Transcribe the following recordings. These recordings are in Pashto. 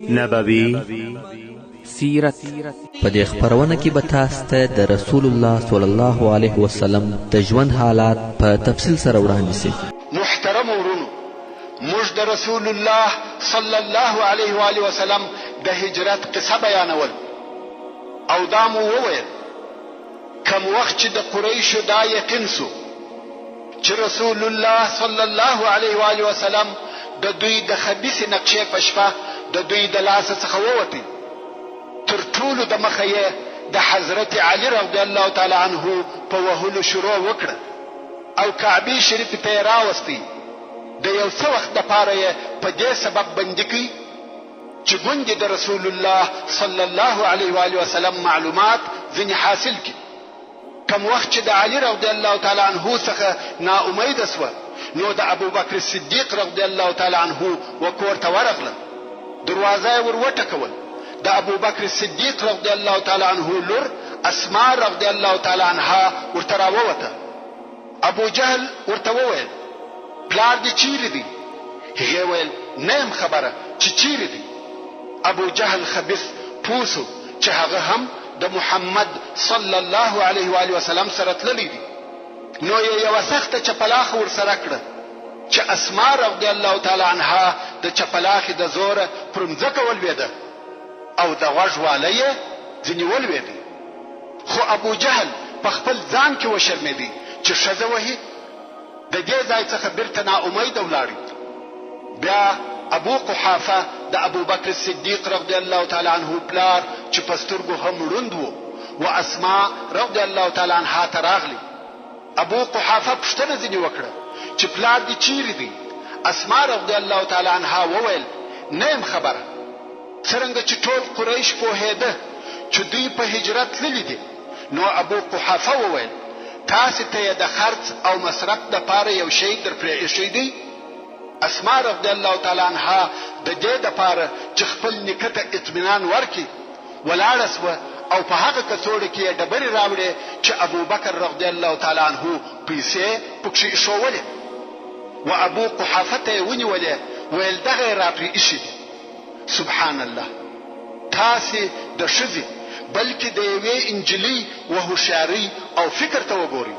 نبوي سیرت. په دې خپرونه کې به تاسو ته د رسول الله صلی الله علیه وسلم د ژوند حالات په تفصیل سره وړاندې شي. محترمو وروڼو! موږ د رسول الله صلی الله علیه و آله وسلم د هجرت قصه بیانول او دا مو وویل کوم وخت چې د قریشو دا یقین سو چې رسول الله صلی الله علیه و آله وسلم د دوی د خبیثې نقشې په شپه د دوی د لاسه څخه ووتی، تر ټولو د مخه یې د حضرت علی رضی الله تعالی عنه په وهلو شروع وکړه او کعبې شریفې ته یې راوستی، د یو څه وخت دپاره یې په دې سبب بندي کړ چې ګوندې د رسول الله صلی الله علیه و آله وسلم معلومات ځنې حاصل کړي. کوم وخت چې د علي رضی الله تعالی عنه څخه نا امیده شوه نو د ابوبکر صدیق رضی الله تعالی عنه و کور ته ورغله، دروازه یې ور وټکول، د ابوبکر صدیق رضی الله تعالی عنه لور اسماء رضی الله تعالی عنها ورته راووته. ابوجهل ورته وویل، پلار دې چیرې دی؟ هغې ویل، نه یم خبره چې چیرې دی؟ ابوجهل خبیث پوه شو چې هغه هم د محمد صلی الله علیه وآله وسلم سره تللی دی، نو یې یوه سخته چپلاخه ورسره کړه چې اسماء رضی الله تعالی عنها د چپلاخې د زوره پر مځکه ولوېده او د غوږ والی یې ځینې ولوېد. خو ابوجهل په خپل ځان کې وشرمېدی چې ښځه وهي، د دې ځای څخه بیرته نا امیده ولاړی. بیا ابو قحافه د ابوبکر صدیق رضی الله تعالی عنه پلار چې په سترګو هم ړوند وو، و اسماء رضی الله تعالی عنها ته راغلی. ابو قحافه پوښتنه ځینې وکړه چې پلار دې چیرې دی؟ اسماء رضی الله تعالی عنها وویل، نه یم خبره. څرنګه چې ټول قریش پوهېده چې دوی په هجرت تللي دي، نو ابو قحافه وویل، تاسې ته یې د خرڅ او مصرف دپاره یو شی در پرې ایښی دی؟ اسماء رضی الله تعالی عنها د دې دپاره چې خپل نیکه ته اطمینان ورکړي، ولاړه شوه او په هغه کڅوړه کې یې ډبرې راوړې چې ابوبکر رضی الله تعالی عنه پیسې پکښې ایښوولې. و ابو قحافه ته یې ونیولې، ویل دغه یې راپرې ایښي دي. سبحان الله! تاسې د ښځې بلکې د یوې انجلۍ و هوښیارۍ او فکر ته وګورئ.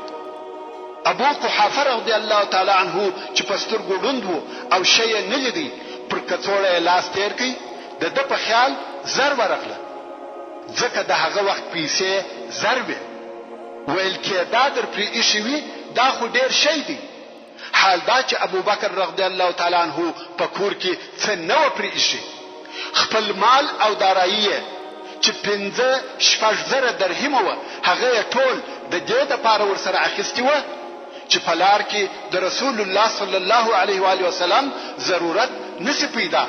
ابو قحافه رضی الله تعالی عنه چې په سترګو ړوند و او شی یې نه لیدی، پر کڅوړه یې لاس تېر کړ، د ده په خیال زر ورغله، ځکه د هغه وخت پیسې زر وې. ویل کېدا در پرې ایښي وي، دا خو ډېر شی دی. حال دا چې ابوبکر رضی الله تعالی عنه په کور کې څه نه وه پرې ایښي، خپل مال او دارایي یې چې 65 شپږ زره درهمه وه هغه یې ټول د دې دپاره ورسره اخیستي وه چې په لار کې د رسول الله صلی الله علیه وآله وسلم ضرورت نه شي پیدا.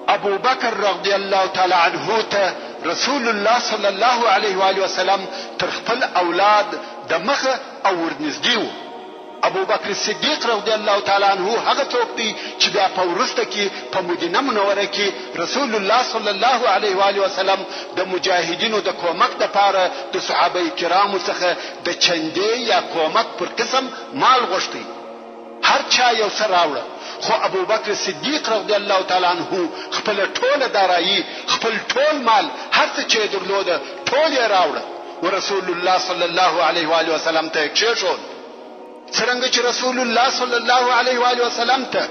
ابوبکر رضی الله تعالی عنه ته رسول الله صلی الله علیه وآله وسلم تر خپل اولاد د مخه او ورنږدې وو. ابوبکر صدیق رضی الله تعالی عنه هغه څوک دی چې بیا په وروسته کې په مدینه منوره کې رسول الله صلی الله علیه و آله وسلم د مجاهدینو د کومک دپاره د صحابه کرامو څخه د چندې یا کومک پر قسم مال غوښتی. هر چا یو څه راوړه خو ابوبکر صدیق رضی الله تعالی عنه خپله ټوله دارایي، خپل ټول مال، هر څه چې یې درلوده ټول یې راوړه ورسول الله صلی الله علیه و آله وسلم ته یې کښېښود. څرنګه چې رسول الله صلی الله علیه و آله وسلم ته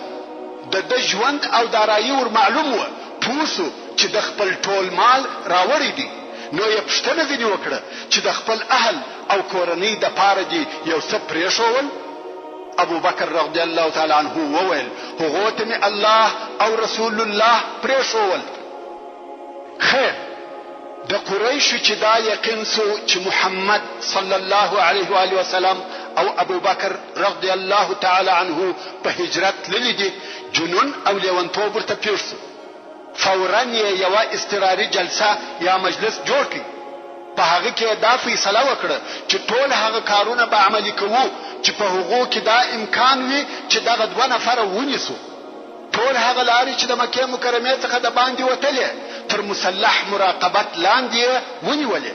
د ده ژوند او دارایي ور معلوم وه، پوه شو چې ده خپل ټول مال راوړی دی، نو یې پوښتنه ځینې وکړه چې د خپل اهل او کورنۍ دپاره دې یو څه پرېښوول؟ ابوبکر رضی الله تعالی عنه وویل، هغو ته مې الله او رسول الله پرېښوول. خیر، د قریشو چې دا یقین شو چې محمد صلی الله علیه و آله وسلم او ابوبکر رضی الله تعالی عنه په هجرت تللي دي، جنون او لیونتوب ورته پېښ شو. فوراً یې یوه اضطراري جلسه یا مجلس جوړ کړ. په هغه کې یې دا فیصله وکړه چې ټول هغه کارونه به عملي کوو چې په هغو کې دا امکان وي چې دغه دوه نفره ونیسو. ټول هغه لارې چې د مکې مکرمې څخه د باندې وتلې تر مسلح مراقبت لاندې یې ونیولې.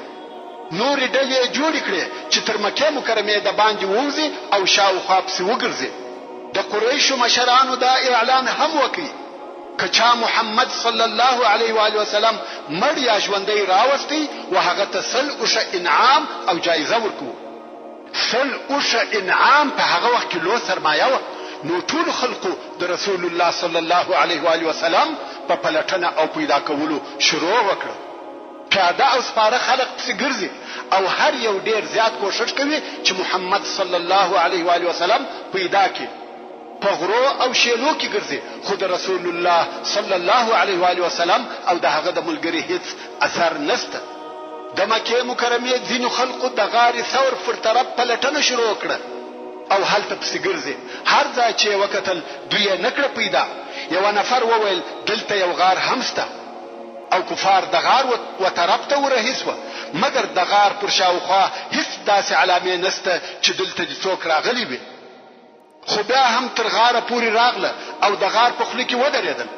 نورې ډلې یې جوړې کړې چې تر مکې مکرمې د باندې ووځي او شاوخوا پسې وګرځي. د قریشو مشرانو دا اعلان هم وکړ. که چا محمد صلی الله علیه و آله وسلم مړ یا ژوندی راوستی و هغه ته 100 اوښه انعام او جایزه ورکوو. 100 اوښه انعام په هغه وخت کې لو سرمایه وه، نو ټولو خلقو د رسول الله صلی الله علیه و آله وسلم په پلټنه او پیدا کولو شروع وکړه. پیاده او سپاره خلق پسې ګرځي او هر یو ډېر زیات کوښښ کوي چې محمد صلی الله علیه و آله وسلم پیدا کړي. په غرو او شېلو کې ګرځي، خو د رسول الله صلی الله علیه و آله وسلم او د هغه د ملګري هیڅ اثر نشته. د مکې مکرمې ځینو خلقو د غار ثور پر طرف پلټنه شروع کړه او هلته پسې ګرځي، هر ځای چې یې وکتل دوی یې نه کړه پیدا. یوه نفر وویل، دلته یو غار هم شته. او کفار د غار و طرف ته ورهي شوه، مګر د غار پر شاوخوا هیڅ داسې علامې نشته چې دلته دې څوک راغلي وي. خو بیا هم تر غاره پورې راغله او د غار په خوله کې ودرېدل.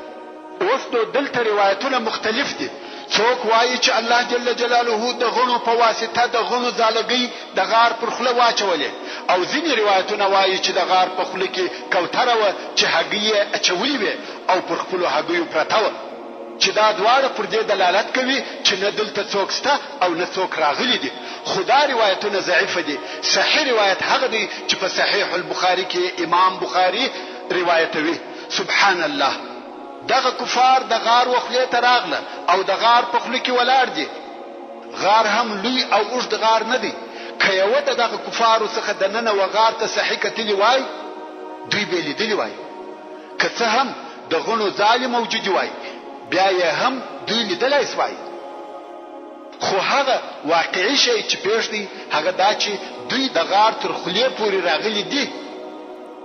اوس نو دلته روایتونه مختلف دي، څوک وايي چې الله جل جلاله د غڼو په واسطه د غڼو ځالګۍ د غار پر خوله واچولې او ځینې روایتونه وايي چې د غار په خوله کې کوتره وه چې هګۍ یې اچولې وې او پر خپلو هګیو پرته وه. چې دا دواړه پر دې دلالت کوي چې نه دلته څوک شته او نه څوک راغلي دي، خو دا روایتونه ضعیف دي، صحیح روایت هغه دی چې په صحیح البخاري کې یې امام بخاري روایتوي. سبحان الله! دغه کفار د غار و خولې ته راغله او د غار په خوله کې ولاړ دي، غار هم لوی او اوږد غار نه دی، که یوه د دغه کفارو څخه دننه و غار ته صحیح کتلي وای، دوی به یې لیدلي وای. که څه هم د غڼو ځالې موجودې وای، بیا یې هم دوی لیدلای شوای، خو هغه واقعي شی چې پېښ دی، هغه دا چې دوی د غار تر خولې پورې راغلي دي،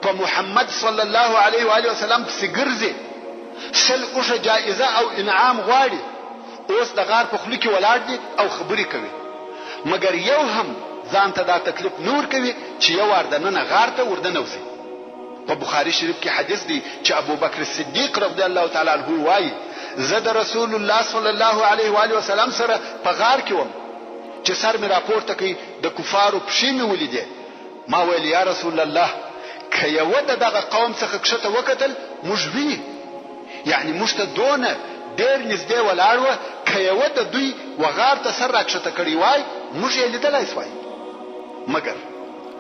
په محمد صلی الله علیه و آله وسلم پسې ګرځي، 100 اوښه جایزه او انعام غواړي، اوس د غار په خوله کې ولاړ دي او خبرې کوي، مګر یو هم ځان ته دا تکلیف نه ورکوي چې یو وار دننه غار ته وردنوځي. په بخاري شریف کې حدیث دی چې ابوبکر صدیق رضی الله تعالی عنه وايي، زه د رسول الله صلی الله علیه و آله وسلم سره په غار کې وم چې سر مې راپورته کړ د کفارو پښې مې ولیدې، ما ویل یا رسول الله که یوه د دغه قوم څخه کښته وکتل موږ ویني، یعنې موږ ته دونه ډېر نږدې ولاړ وه که یوه د دوی و غار ته سر راکښته کړی وای موږ یې لیدلای شوای، مګر.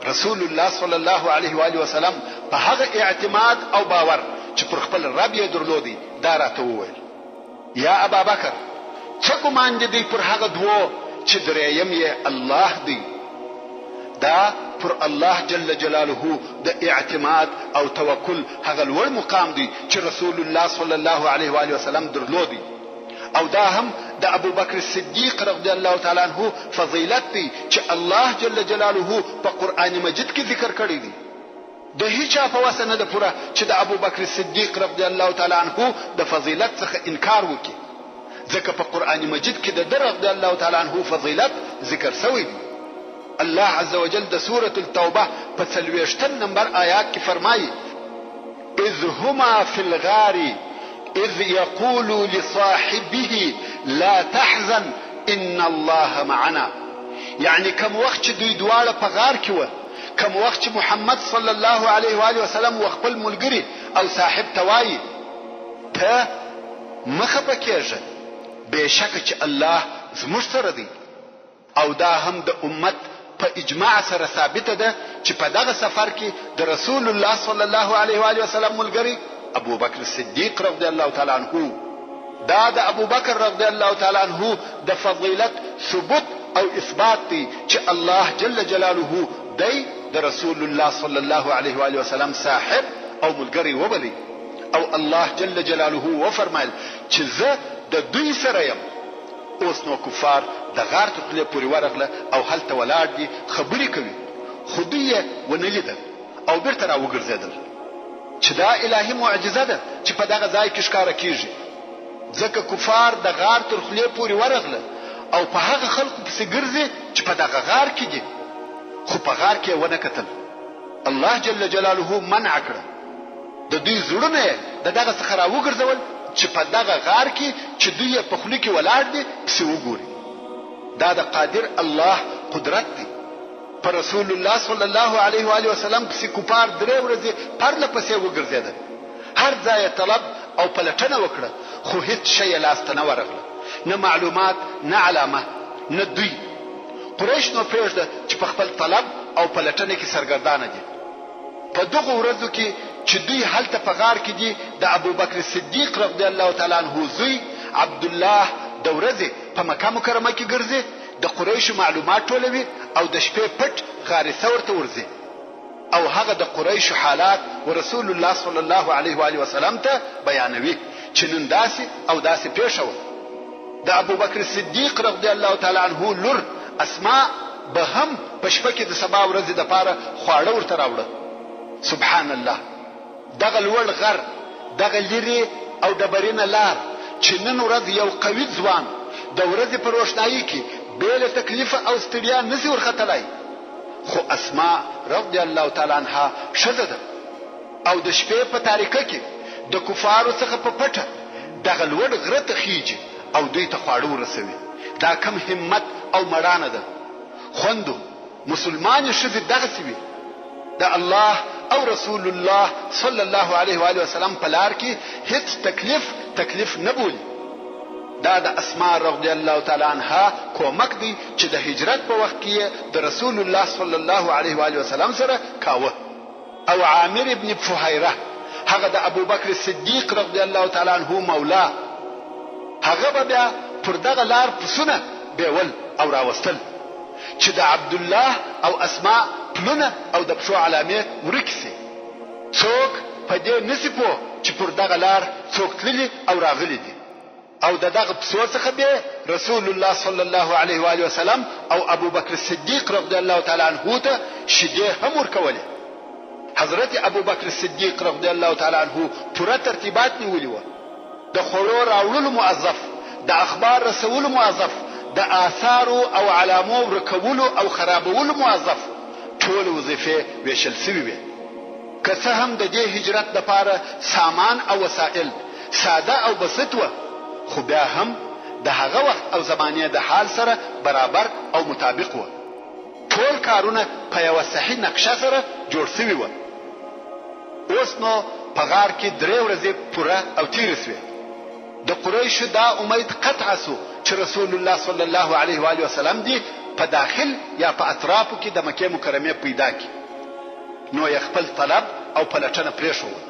رسول الله صلی الله علیه و آله وسلم په هغه اعتماد او باور چې پر خپل رب یې درلودی دا راته وویل، یا ابابکر! څه ګمان دې دی پر هغه دوو چې درېیم یې الله دی؟ دا پر الله جل جلاله د اعتماد او توکل هغه لوړ مقام دی چې رسول الله صلی الله علیه و آله وسلم درلودی. او دا هم د ابوبکر صدیق رضی الله تعالی عنه فضیلت دی چې الله جل جلاله په قرآن مجید کې ذکر کړی دی. د هیچا په وسه نه ده پوره چې د ابوبکر صدیق رضی الله تعالی عنه د فضیلت څخه انکار وکړي، ځکه په قرآن مجید کې د ده رضی الله تعالی عنه فضیلت ذکر شوی دی. الله عز وجل د سورة التوبه په څلوېښتم نمبر آیات کې فرمایي. اذ هما فی الغار اذ یقول لصاحبه لا تحزن ان الله معنا یعنی کوم وخت چې دوی دواړه په غار کې وه کوم وخت چې محمد صلی الله علیه و آله وسلم و خپل ملګري او صاحب ته وایي ته مه خفه کېږه بېشکه چې الله زموږ سره دی. او دا هم د امت په اجماع سره ثابته ده چې په دغه سفر کې د رسول الله صلی الله علیه و آله وسلم ملګری ابوبکر صدیق رضی الله تعالی عنه وو. دا د ابوبکر رضی الله تعالی عنه د فضیلت ثبوت او اثبات دی چې الله جل جلاله دی د رسول الله صلی الله علیه و آله وسلم صاحب او ملګری وبلی او الله جل جلاله وفرمایل چې زه د دوی سره یم. اوس نو کفار د غار تر خولې پورې ورغله او هلته ولاړ دي، خبرې کوي، خو دوی یې ونه لیدل او بېرته راوګرځېدل. چې دا الهي معجزه ده چې په دغه ځای کې ښکاره کېږي، ځکه کفار د غار تر خولې پورې ورغله او په هغه خلکو پسې ګرځي چې په دغه غار کې دي، خو په غار کې یې ونه کتل. الله جل جلاله منع کړه. د دوی زړونه یې د دغه څخه راوګرځول چې په دغه غار کې چې دوی یې په خوله کې ولاړ دي پسې وګوري. دا د قادر الله قدرت دی. په رسول الله صلی الله علیه و آله وسلم پسې کفار درې ورځې پرله پسې وګرځېدل. هر ځای یې طلب او پلټنه وکړه، خو هیڅ شی یې لاس ته نه ورغله، نه معلومات، نه علامه، نه دوی. قریش نو پرېږده چې په خپل طلب او پلټنه کې سرګردانه دي. په دغو ورځو کې چې دوی هلته په غار کې دي، د ابوبکر صدیق رضی الله تعالی عنه زوی عبدالله د ورځې په مکه مکرمه کې ګرځي، د قریشو معلومات ټولوي او د شپې پټ غار ثور ته ورځي او هغه د قریشو حالات ورسول الله صلی الله علیه و آله وسلم ته بیانوي چې نن داسې او داسې پېښه وه. د ابوبکر صدیق رضی الله تعالی عنه لور اسماء به هم په شپه کې د سبا ورځې دپاره خواړه ورته راوړه. سبحان الله! دغه لوړ غر، دغه لیرې او ډبرینه لار چې نن ورځ یو قوي ځوان د ورځې په روښنایۍ کې بې له تکلیفه او ستړیا نه شي ورختلای، خو اسماء رضی الله تعالی عنها ښځه ده او د شپې په تاریکه کې د کفارو څخه په پټه دغه لوړ غره ته خیږي او دوی ته خواړه ورسوي. دا کوم همت او مړانه ده؟ خوندو! مسلمانې ښځې دغسې وي. د الله او رسول الله صلی الله علیه و آله وسلم په لار کې هیڅ تکلیف تکلیف نه بولي. دا د اسماء رضی الله تعالی عنها کومک دی چې د هجرت په وخت کې یې د رسول الله صلی الله علیه و آله وسلم سره کاوه. او عامر ابن فهیره هغه د ابوبکر صدیق رضی الله تعالی عنه مولا هغه به بیا پر دغه لار پسونه بیول او راوستل چې د عبدالله او اسماء پلونه او د پښو علامې ورکې شي. څوک په دې نه شي پوه چې پر دغه لار څوک تللي او راغلي دي. او د دغه پسو څخه بې رسول الله صلی الله علیه و آله وسلم او ابوبکر صدیق رضی الله تعالی عنه ته شیدې هم ورکولې. حضرت ابوبکر صدیق رضی الله تعالی عنه پوره ترتیبات نیولي وه. د خوړو راوړلو مؤظف، د اخبار رسولو مؤظف، د آثارو او علامو ورکولو او خرابولو مؤظف، ټولې وظیفې ویشل شوې وې. که څه هم د دې هجرت لپاره سامان او وسایل ساده او بسیط وه، خو بیا هم د هغه وخت او زمانې د حال سره برابر او مطابق وه. ټول کارونه په یوه صحیح نقشه سره جوړ شوي وه. اوس نو په غار کې درې ورځې پوره او تېرې شوې. د قریشو دا امید قطع شو چې رسول الله صلی الله علیه و آله وسلم دې په داخل یا په اطرافو کې د مکې مکرمې پیدا کړي، نو یې خپل طلب او پلټنه پرېښووه.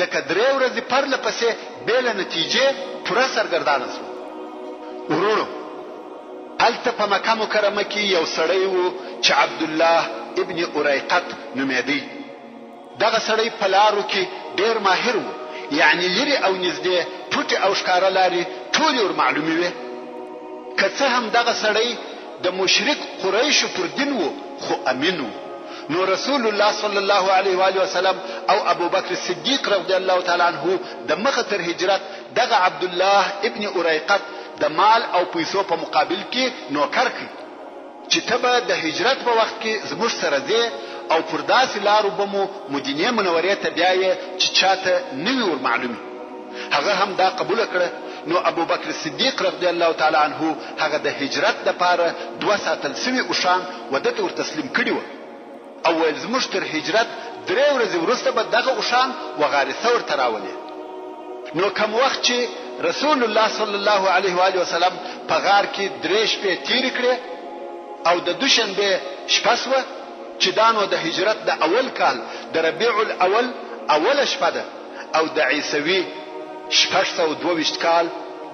ځکه درې ورځې پرله پسې بې له نتیجې پوره سرګردانه شوه. وروڼو! هلته په مکه مکرمه کې یو سړی و چې عبدالله ابن اریقط نومېدی. دغه سړی په لارو کې ډېر ماهر و، یعنې لیرې او نږدې، پټې او ښکاره لارې ټولې ور معلومې وې. که څه هم دغه سړی د مشرک قریشو پر دین و، خو امین و. نو رسول الله صلی الله علیه و آله وسلم او ابوبکر صدیق رضی الله تعالی عنه د مخه تر هجرت دغه عبدالله ابن اریقط د مال او پیسو په مقابل کې نوکر کړ چې ته به د هجرت په وخت کې زموږ سره ځې او پر داسې لارو به مو مدینې منورې ته بیایې چې چاته نه وي ور معلومې. هغه هم دا قبوله کړه، نو ابوبکر صدیق رضی الله تعالی عنه هغه د هجرت لپاره دوه ساتل شوي اوښان و ده ته ور تسلیم کړي وه او ویل زموږ تر هجرت درې ورځې وروسته به دغه اوښان و غار ثور ته راولې. نو کوم وخت چې رسول الله صلی الله علیه و آله وسلم په غار کې درې شپې تېرې کړې او د دوشنبې شپه شوه چې دا نو د هجرت د اول کال د ربیع الاول اوله شپه ده، او د عیسوي 622 کال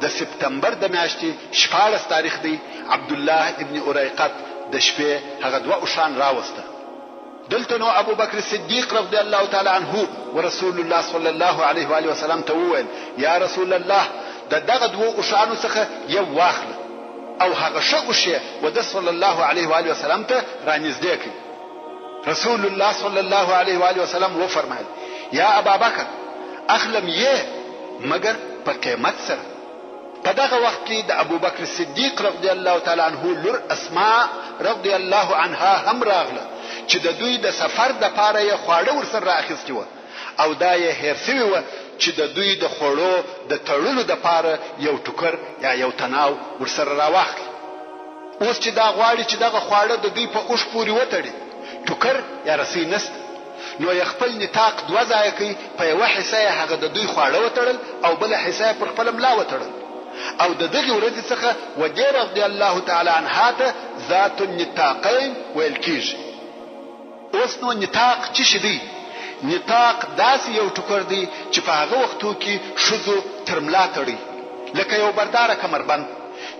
د سپتمبر د میاشتې 16 تاریخ دی، عبدالله ابن اریقط د شپې هغه دوه اوښان راوسته. دلته نو ابوبکر صدیق رضی الله تعالی عنه ورسول الله صلی الله علیه وآله وسلم ته وویل، یا رسول الله د دغه دوو اوښانو څخه یو واخله او هغه ښه اوښ یې وده صلی الله علیه وآله وسلم ته رانږدې کړ. رسول الله صلی الله علیه و آله وسلم وفرمایل، یا ابابکر! اخلم یې مګر په قیمت سره. په دغه وخت کې د ابوبکر صدیق رضی الله تعالی عنه لور اسماء رضی الله عنها هم راغله چې د دوی د سفر دپاره یې خواړه ورسره را اخیستي وه او دا یې هېر شوي وه چې د دوی د خوړو د تړلو دپاره یو ټوکر یا یو تناو ورسره راواخلي. اوس چې دا غواړي چې دغه خواړه د دوی په اوښ پورې وتړي، ټوکر یا رسۍ نشته. نو یې خپل نطاق دوه ځایه کړ، په یوه حصه یې هغه د دوی خواړه وتړل او بله حصه یې پر خپله ملا وتړل او د دغې ورځې څخه و دې رضی الله تعالی عنها ته ذات النطاقین ویل کیږي. اوس نو نطاق څه شي دی؟ نطاق داسې یو ټوکر دی چې په هغه وختو کې ښځو تر ملا تړی لکه یو برداره کمربند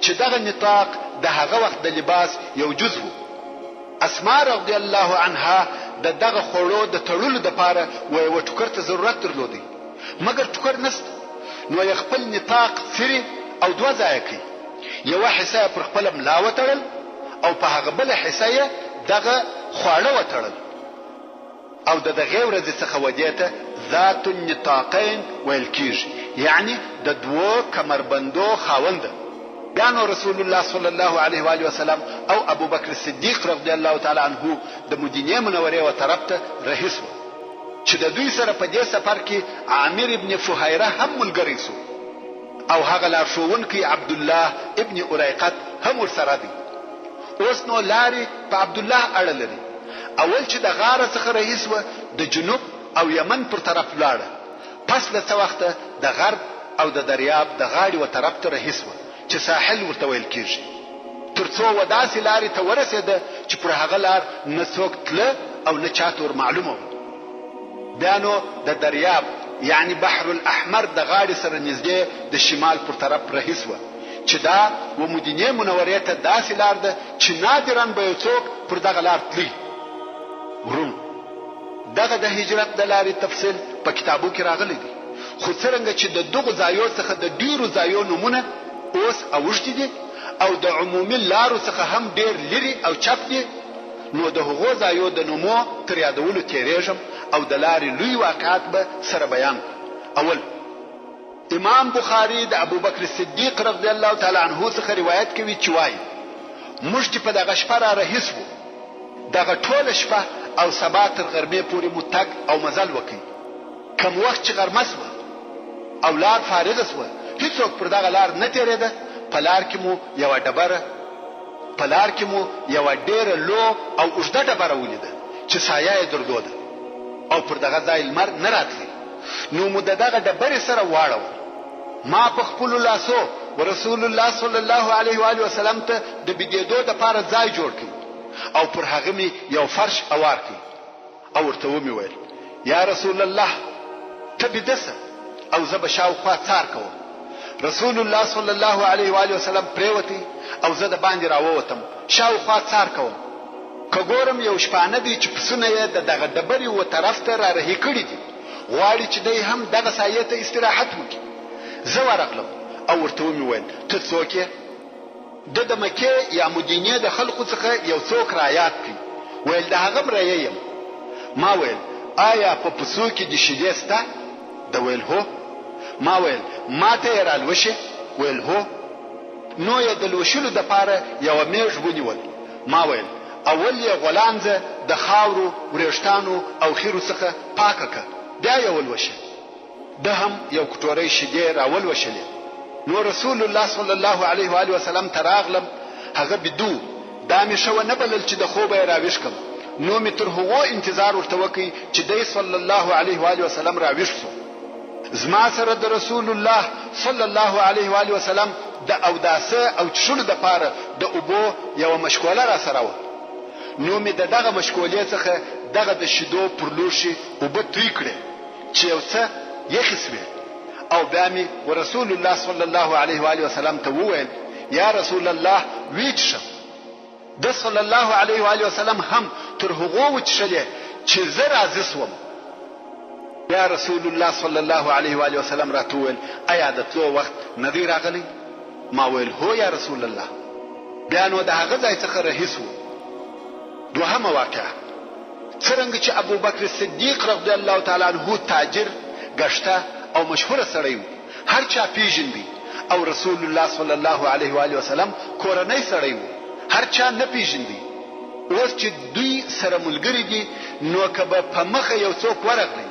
چې دغه نطاق د هغه وخت د لباس یو جز وو. اسماء رضی الله عنها د دغه خوړو د تړلو دپاره و یوه ټوکر ته ضرورت درلودی مګر ټوکر نشته نو یې خپل نطاق څیري او دوه ځایه کړ یوه حصه یې پر خپله ملا وتړل او په هغه بله حصه یې دغه خواړه وتړل او د دغې ورځې څخه ودې ته ذات النطاقین ویل کیږي یعنی د دوو کمربندو خاونده. بیا نو رسول الله صلی الله علیه و آله وسلم او ابوبکر صدیق رضی الله تعالی عنه د مدینې منورې و طرف ته رهي شو چې د دوی سره په دې سفر کې عامر ابن فهیره هم ملګری شو او هغه لارښوونکی عبدالله ابن اریقط هم ورسره دی. اوس نو لارې په عبدالله اړه لري. اول چې د غاره څخه رهي شوه د جنوب او یمن پر طرف ولاړه، پس له څه وخته د غرب او د دریاب د غاړې و طرف ته رهي شوه چې ساحل ورته ویل کیږي تر څو و داسې لارې ته ورسېده چې پر هغه لار نه څوک تله او نه چاته ور معلومه وه. بیا نو د دریاب یعنی بحر الاحمر د غاړې سره نږدې د شمال پر طرف رهي شوه چې دا و مدینې منورې ته داسې لار ده چې نادراً به یو څوک پر دغه لار تلی. وروڼو! دغه د هجرت د لارې تفصیل په کتابو کې راغلی دی، خو څرنګه چې د دغو ځایو څخه د ډېرو ځایو نومونه اوس اوښتي دي او د عمومي لارو څخه هم ډېر لیرې او چپ دي، نو د هغو ځایو د نومو تر یادولو تېرېږم او د لارې لوی واقعات به سره بیان کړو. اول. امام بخاري د ابوبکر صدیق رضی الله تعالی عنه څخه روایت کوي چې وايي، موږ چې په دغه شپه را رهي شوو، دغه ټوله شپه او سبا تر غرمې پورې مو تګ او مزل وکړ، کوم وخت چې غرمه شوه او لار فارغه شوه، هیڅوک پر دغه لار نه تېرېده، په لار کې مو یوه ډبره په لار کې مو یوه ډېره لو او اوږده ډبره ولیده چې سایه یې درلوده او پر دغه ځای لمر نه راتلی. نو مو د دغه ډبرې سره واړول. ما په خپلو لاسو ورسول الله صلی الله علیه و آله وسلم ته د بیدېدو دپاره ځای جوړ کړ او پر هغه مې یو فرش اوار کړ او ورته ومې ویل، یا رسول الله! ته بیده شه او زه به شاوخوا څار کوم. رسول الله صلی الله علیه و آله وسلم پرېوتی او زه د باندې راووتم، شاوخوا څار کوم. که ګورم یو شپانه دی چې پسونه یې د دغه ډبرې و طرف ته را رهي کړي دي، غواړي چې دی هم دغه سایې ته استراحت وکړي. زه ورغلم او ورته ومې ویل، ته څوک یې؟ ده د مکې یا مدینې د خلقو څخه یو څوک را یاد کړ، ویل د هغه مریی یم. ما ویل، آیا په پسو کې دې شیدې شته؟ ده ویل، هو. ما ویل، ماته یې رالوشې؟ ویل، هو. نو یې د لوشلو دپاره یوه مېږ ونیول. ما ویل، اول یې غولانځه د خاورو، ورېښتانو او خیرو څخه پاکه که، بیا یې ولوشه. ده هم یو کټوری شیدې راولوشلې. نو رسول الله صلی الله علیه و آله وسلم ته راغلم، هغه بیده و، دا مې ښه ونه بلل چې د خوبه یې راویښ کړم، نو مې تر هغو انتظار ورته وکړ چې دی صلی الله علیه و آله وسلم راویښ شو. زما سره د رسول الله صلی الله علیه و آله وسلم د اوداسه او چښلو دپاره د اوبو یوه مشکوله راسره وه، نو مې د دغه مشکولې څخه دغه د شیدو پر لوښي اوبه توی کړې چې یو څه یخې شوې او بیا مې ورسول الله صلی الله علیه و آله وسلم ته وویل، یا رسول الله ویې چښه. ده صلی الله علیه و آله وسلم هم تر هغو وچښلې چې زه راضي شوم. بیا رسول الله صلی الله علیه و آله وسلم راته وویل، ایا د تلو وخت نه دی راغلی؟ ما ویل، هو یا رسول الله. بیا نو د هغه ځای څخه رهي شوو. دوهمه واقعه، څرنګه چې ابوبکر صدیق رضی الله تعالی عنه تاجر، ګشته او مشهوره سړی و، هر چا پېژندی او رسول الله صلی الله علیه و آله وسلم کورنی سړی و، هر چا نه پېژندی. اوس چې دوی سره ملګري دي نو که به په مخه یو څوک ورغلی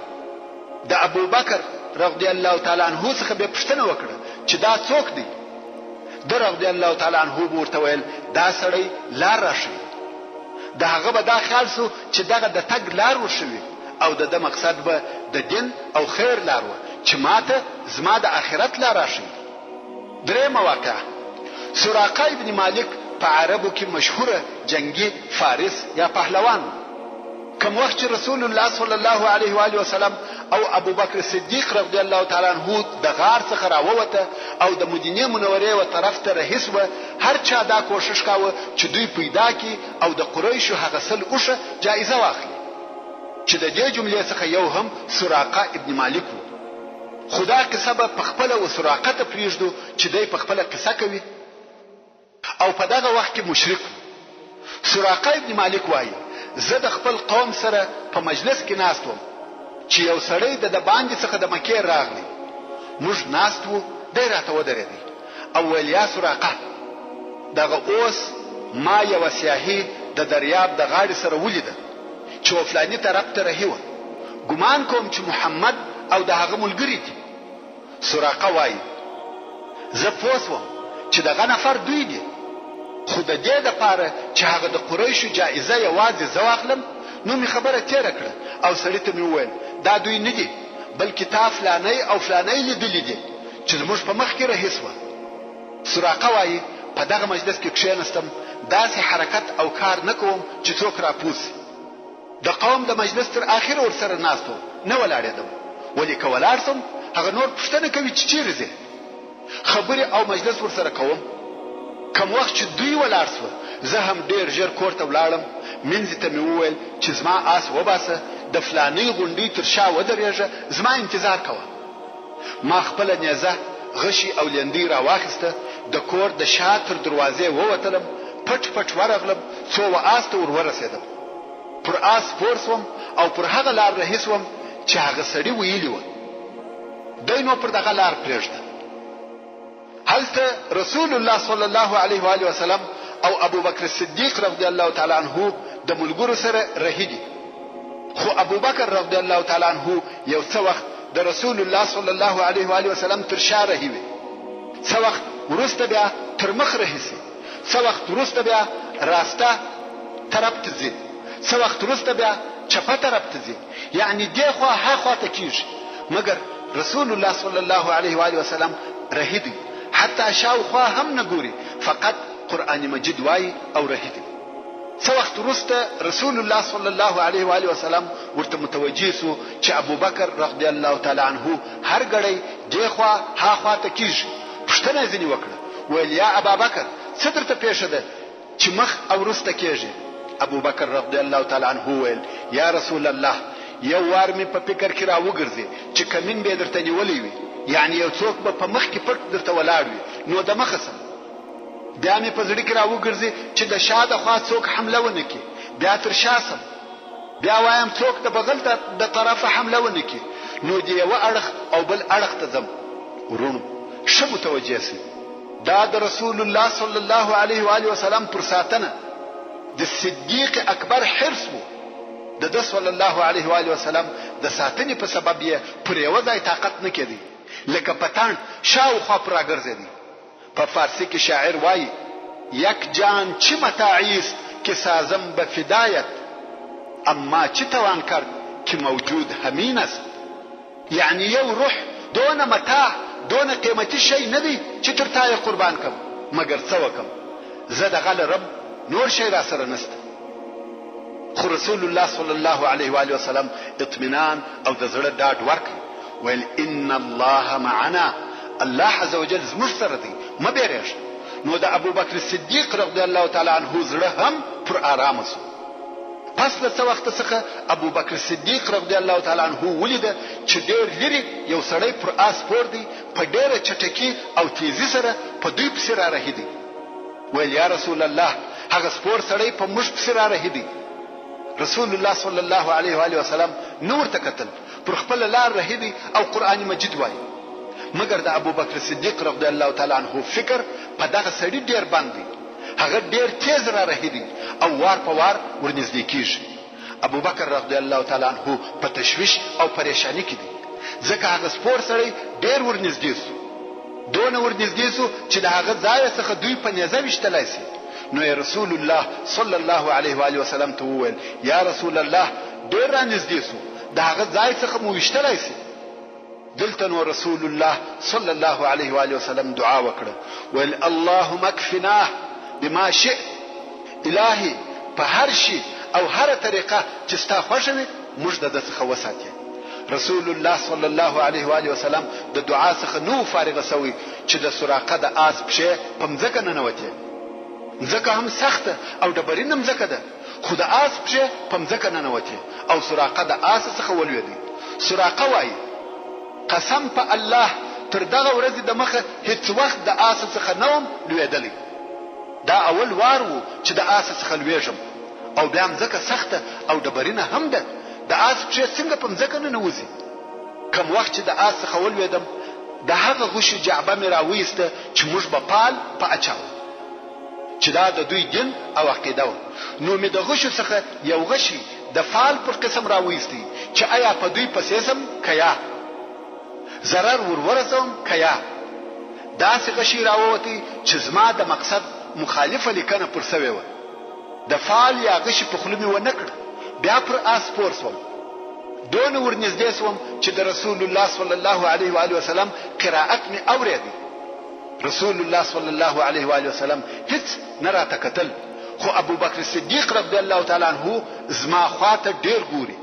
د ابوبکر رضی الله تعالی عنه څخه به پوښتنه وکړه چې دا څوک دی؟ ده رضی الله تعالی عنه به ورته ویل دا سړی لار راښیي. د هغه به دا خیال شو چې دغه د تګ لار ورښوي او د ده مقصد به د دین او خیر لار وه چې ماته زما د آخرت لار راښیي. درېیمه واقعه، سراقه ابن مالک په عربو کې مشهوره جنګي فارس یا پهلوان و. کوم وخت چې رسول الله صلی الله علیه و آله وسلم او ابوبکر صدیق رضی الله تعالی عنه د غار څخه راووته او د مدینې منورې و طرف ته رهي شوه، هر چا دا کوښښ کاوه چې دوی پیدا کړي او د قریشو هغه 100 اوښه جایزه واخلي چې د دې جملې څخه یو هم سراقه ابن مالک و. خو دا قصه به په خپله و سراقه ته پرېږدو چې دی په خپله قصه کوي او په دغه وخت کې مشرک و. سراقه ابن مالک وايي، زه د خپل قوم سره په مجلس کې ناست وم چې یو سړی د دباندې څخه د مکې راغلی، موږ ناست وو، دی راته ودرېدی او ویل یا سراقه! دغه اوس ما یوه سیاهي د دریاب د غاړې سره ولیده چې و فلاني طرف ته رهي وه، ګمان کوم چې محمد او د هغه ملګري دي. سراقه وايي، زه پوه شوم چې دغه نفر دوی دي، خو د دې لپاره چې هغه د قریشو جایزه یوازې زه واخلم، نو مې خبره تېره کړه او سړي ته مې وویل، دا دوی نه دي، بلکې تا فلانی او فلانی لیدلي دي چې زموږ په مخ کې رهي شوه. سراقه وايي، په دغه مجلس کې کښېنستم، داسې حرکت او کار نه کوم چې څوک راپوه شي. د قوم د مجلس تر اخره ورسره ناست وم، نه ولاړېدم، ولې که ولاړ شم هغه نور پوښتنه کوي چې چېرې ځې؟ خبرې او مجلس ورسره کوم. کوم وخت چې دوی ولاړ شوه، زه هم ډېر ژر کور ته ولاړم، مینځې ته مې وویل چې زما آس وباسه، د فلانۍ غونډۍ تر شا ودرېږه، زما انتظار کوه. ما خپله نېزه، غشی او لېندۍ راواخیسته، د کور د شا تر دروازې ووتلم، پټ پټ ورغلم، څو و آس ته ور ورسېدم. پر آس سپور شوم او پر هغه لار رهي شوم چې هغه سړي ویلي وه. دی نو پر دغه لار پرېږده. هلته رسول الله صلی الله علیه و آله وسلم او ابوبکر صدیق رضی الله تعالی عنه د ملګرو سره رهي دي. خو ابوبکر رضی الله تعالی عنه یو څه وخت د رسول الله صلی الله علیه و آله وسلم تر شا رهي وي. څه وخت وروسته بیا تر مخ رهي سي. څه وخت وروسته بیا راسته طرف ته ځي، څه وخت وروسته بیا چپه طرف ته ځي، یعنې دې خوا ها خوا ته کېږي، مګر رسول الله صلی الله علیه وآله وسلم رهي دی، حتی شاوخوا هم نه ګوري، فقط قرآن مجید وايي او رهي دی. څه وخت وروسته رسول الله صلی الله علیه وآله وسلم ورته متوجه شو چې ابوبکر رضی الله تعالی عنه هر ګړی دې خوا ها خوا ته کېږي، پوښتنه یې ځینې وکړه، ویل، یا ابابکر! څه درته پېښه ده چې مخ او وروسته کېږې؟ ابوبکر رضی الله تعالی عنه وویل، یا رسول الله! یو وار مې په فکر کې راوګرځي چې کمین به یې درته نیولی وي، یعنې یو څوک به په مخ کې پټ درته ولاړ وي، نو دمخه شم. بیا مې په زړه کې راوګرځي چې د شا د خوا څوک حمله ونه کړي، بیا تر شا شم. بیا وایم څوک د بغل د طرفه حمله ونه کړي نو د یوه اړخ او بل اړخ ته ځم. وروڼو ښه متوجه شئ دا د رسول الله صلی الله علیه و آله وسلم پر ساتنه د صدیق اکبر حرص وو. د ده صلی الله علیه و آله وسلم د ساتنې په سبب یې پر یوه ځای طاقت نه کېدی لکه پتڼ شاوخوا پر راګرځېدی. په فارسي کې شاعر وايي، یک جان چه متاعی است که سازم به فدایت اما چه توان کرد که موجود همین است یعنې یو روح دونه متاع دونه قیمتي شی نه دی چې تر تا یې قربان کړم مګر څه وکړم زه دغه لرم نور شی راسره نشته. خو رسول الله صلی الله علیه و آله وسلم اطمینان او د زړه ډاډ ورکړ ویل ان الله معنا الله عز وجل زموږ سره دی مه بیریږه نو د ابوبکر صدیق رضی الله تعالی عنه زړه هم پر آرامه شو پس له څه وخت څخه ابوبکر صدیق رضی الله تعالی عنه ولیده چې ډیر لرې یو سړی پر آس سپور دی په ډیره چټکي او تیزي سره په دوی پسې را رهي دی ویل یا رسول الله هغه سپور سړی په موږ پسې را رهي دی. رسول الله صلی الله علیه و آله وسلم نه ورته کتل، پر خپله لار رهي دی او قرآن مجید وایي. مګر د ابوبکر صدیق رضی الله تعالی عنه فکر په دغه سړي ډېر بند دی، هغه ډېر تېز را رهي دی او وار په وار ورنږدې کېږي. ابوبکر رضی الله تعالی عنه په تشویش او پریشانی کې دی، ځکه هغه سپور سړی ډېر ورنږدې شو. دونه ورنږدې شو چې د هغه ځایه څخه دوی په نیزه ویشتلای شي. نو یې رسول الله صلی الله علیه وآله وسلم ته وویل، یا رسول الله! ډېر رانږدې شو، د هغه ځای څخه مو ویشتلای شي. دلته نو رسول الله صلی الله علیه و آله وسلم دعا وکړه، ویل، اللهم اکفناه بما شئت، الهي په هر شي او هره طریقه چې ستا خوښه وي موږ د ده څخه وساتې. رسول الله صلی الله علیه و آله وسلم د دعا څخه نه و فارغ شوی چې د سراقه د آس پښې په مځکه ننوتې. مځکه هم سخته او ډبرینه مځکه ده. خو د آس پښې په مځکه ننوتې او سراقه د آسه څخه ولوېدی. سراقه وايي، قسم په الله تر دغه ورځې د مخه هیڅ وخت د آسه څخه نه وم لوېدلی. دا اول وار وو چې د آسه څخه لوېږم او بیا مځکه سخته او ډبرینه هم ده، د آس پښې څنګه په مځکه ننوځي؟ کوم وخت چې د آس څخه ولوېدم، د هغه غشي جعبه مې راوایسته چې موږ به پال په اچاوه. چې دا د دوی دین او عقیده وه، نو مې د غشو څخه یو غشی د فال پر قسم راوایستی چې ایا په دوی پسې شم که یا؟ ضرر ور ورسوم که یا؟ داسې غشی راووتی چې زما د مقصد مخالفه لیکنه پر شوې وه. د فال یا غشي په خوله مې ونه کړه، بیا پر آس سپور شوم. دونه ورنږدې شوم چې د رسول الله صلی الله علیه و آله وسلم قرائت مې اورېدی. رسول الله صلی الله علیه و آله وسلم هیڅ نه راته کتل خو ابوبکر صدیق رضی الله تعالی عنه زما خواته ډیر ګوري.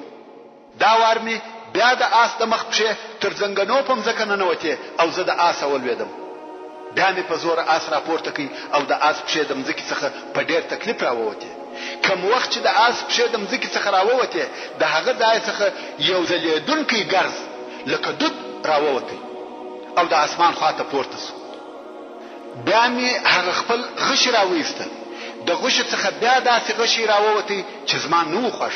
دا وار مې بیا د آس د مخ پښې تر زنګنو په مځکه ننوتې او زه د آسه ولوېدم. بیا مې په زوره آس راپورته کړ او د آس پښې د مځکې څخه په ډیر تکلیف راووتې. کوم وخت چې د آس پښې د مځکې څخه راووتې د هغه ځای څخه یو ځلېدونکی ګرز لکه دود راووتی. او د اسمان خوا ته پورته شو. بیا مې هغه خپل غشی راوایسته، د غشي څخه بیا داسې غشی راووتی چې زما نه و خوښ.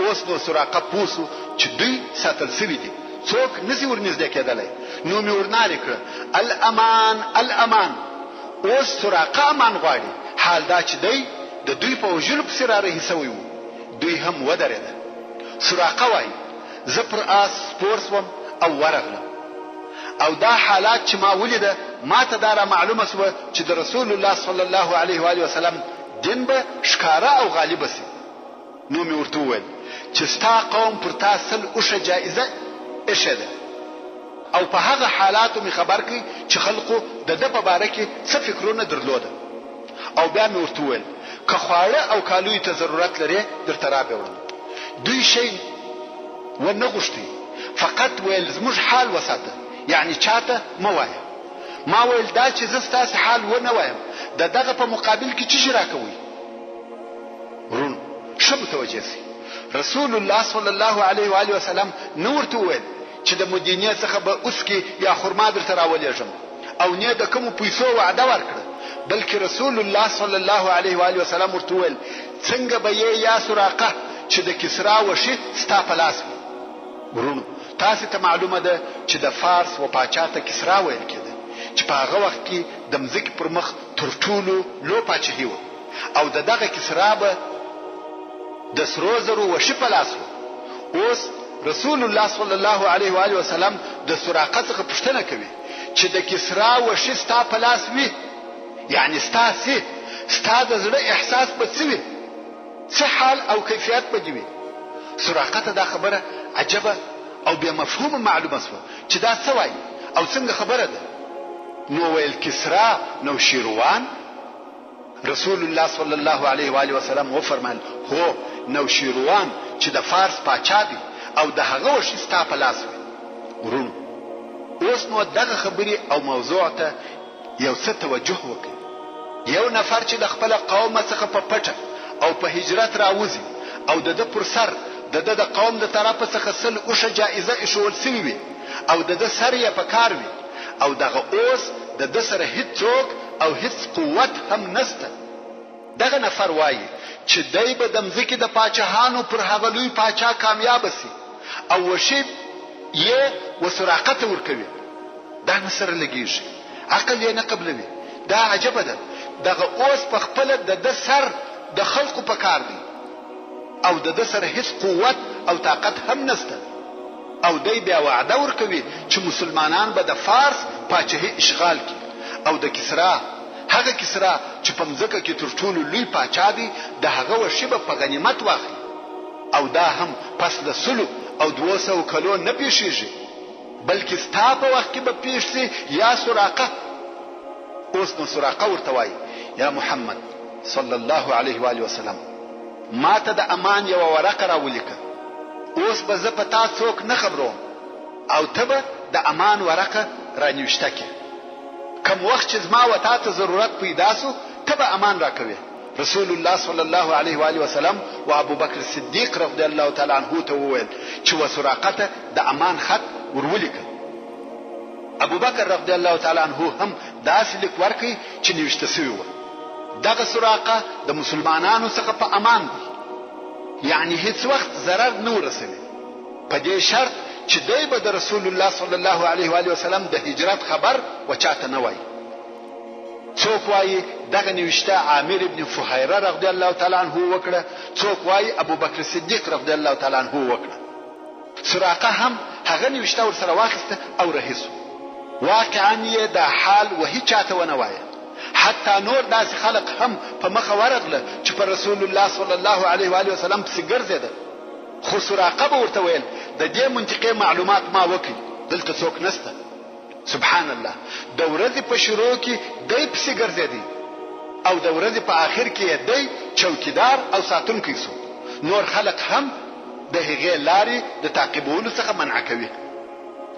اوس نو سراقه پوه شو چې دوی ساتل شوي دي، څوک نه شي ورنږدې کېدلی، نو مې ورنارې کړه، الامان، الامان! اوس سراقه امان غواړي، حال دا چې دی د دوی په وژلو پسې رارهي شوی و. دوی هم ودرېده. سراقه وايي، زه پر آس سپور شوم او ورغلم او دا حالات چې ما ولیده ماته دا را معلومه شوه چې د رسول الله صلی الله علیه و آله وسلم دین به ښکاره او غالبه شي. نو مې ورته وویل چې ستا قوم پر تا 100 اوښه جایزه ایښې ده او په هغه حالاتو مې خبر کړ چې خلقو د ده په باره کې څه فکرونه درلوده او بیا مې ورته وویل که خواړه او کالیو ته ضرورت لرې درته رابې وړم. دوی شی و نه غوښتی فقط ویل زموږ حال وساته یعنی چاته مه وایه. ما ویل دا چې زه ستاسې حال و نه وایم د دغه په مقابل کې چیشی راکوئ؟ وروڼو ښه متوجه شئ رسول الله صلی الله علیه و آله وسلم نه ورته وویل چې د مدینې څخه به اوسکې یا خرما درته راولېږم او نۀ د کومو پیسو وعده ورکړه بلکې رسول الله صلی الله علیه و آله وسلم ورته وویل څنګه به یې یا سراقه چې د کسرا وښي ستا په لاس وي. وروڼو تاسې ته معلومه ده چې د فارس و پاچا ته کسرا ویل کېده چې په هغه وخت کې د مځکې پر مخ تر ټولو لو پاچهي وه او د دغه کسرا به د سرو زرو وښي په لاس وو. اوس رسول الله صلی الله علیه و آله وسلم د سراقه څخه پوښتنه کوي چې د کسرا وښي ستا په لاس وي یعنی ستا سي ستا د زړه احساس به څه وي څه حال او کیفیت به دې وي؟ سراقه ته دا خبره عجبه او بې مفهومه معلومه شوه چې دا څه وايي او څنګه خبره ده؟ نو ویل کسرا نوشیروان؟ رسول الله صلی الله علیه و آله وسلم وفرمایل، هو، نوشیروان چې د فارس پاچا دی او د هغه وښي ستا په لاس وي. وروڼو! اوس نو دغه خبرې او موضوع ته یو څه توجه وکړئ. یو نفر چې د خپله قومه څخه په پټه او په هجرت راوځي او د ده پر سر د ده د قوم د طرفه څخه 100 اوښه جائزه ایښوول شوې وي او د ده سر یې په کار وي او دغه اوس د ده سره هیڅوک او هیڅ قوت هم نشته. دغه نفر وايي چې دی به د مځکې د پاچهانو پر هغه لوی پاچا کامیابه شي او وښي یې و سراقه ته ورکوي. دا نه سره لګیږي، عقل یې نه قبلوي. دا عجبه ده، دغه اوس په خپله د ده سر د خلقو په کار دی او د ده سره هیڅ قوت او طاقت هم نشته او دی بیا وعده ورکوي چې مسلمانان به د فارس پاچهي اشغال کړي او د کسرا، هغه کسرا چې په مځکه کې تر ټولو لوی پاچا دی، د هغه وښي به په غنیمت واخلي او دا هم پس له 100 او 200 کلو نه پېښېږي، بلکې ستا په وخت کې به پېښ شي یا سراقه. اوس نو سراقه ورته وايي، یا محمد صلی الله علیه وآله وسلم! ما ته د امان یوه ورقه راولیکه، اوس به زه په تا څوک نه خبروم او ته به د امان ورقه رانوشته کړې. کوم وخت چې زما و تا ته ضرورت پیدا شو، ته به امان راکوې. رسول الله صلی الله علیه وآله وسلم و ابوبکر صدیق رضی الله تعالی عنه ته وویل چې و سراقه ته د امان خط ورولیکه. ابوبکر رضی الله تعالی عنه هم داسې لیک ورکړ چې نوشته شوي وه، دغه سراقه د مسلمانانو څخه په امان دی، یعنې هیڅ وخت ضرر نه ورسوي، په دې شرط چې دی به د رسول الله صلی الله علیه وآله وسلم د هجرت خبر و چاته نه وایي. څوک وايي دغه نوشته عامر ابن فهیره رضی الله تعالی عنه وکړه، څوک وايي ابوبکر صدیق رضی الله تعالی عنه وکړه. سراقه هم هغه نوشته ورسره واخیسته او رهي شو. واقعا یې دا حال و هیچا ته ونه وایه. حتی نور داسې خلق هم په مخه ورغله چې پر رسول الله صلی الله علیه وآله وسلم پسې ګرځېده، خو سراقه به ورته ویل، د دې منطقې معلومات ما وکړ، دلته څوک نشته. سبحان الله د ورځې په شروع کې دی پسې ګرځېدی او د ورځې په آخر کې یې دی چوکیدار او ساتونکی شو، نور خلق هم د هغې لارې د تعقیبولو څخه منع کوي.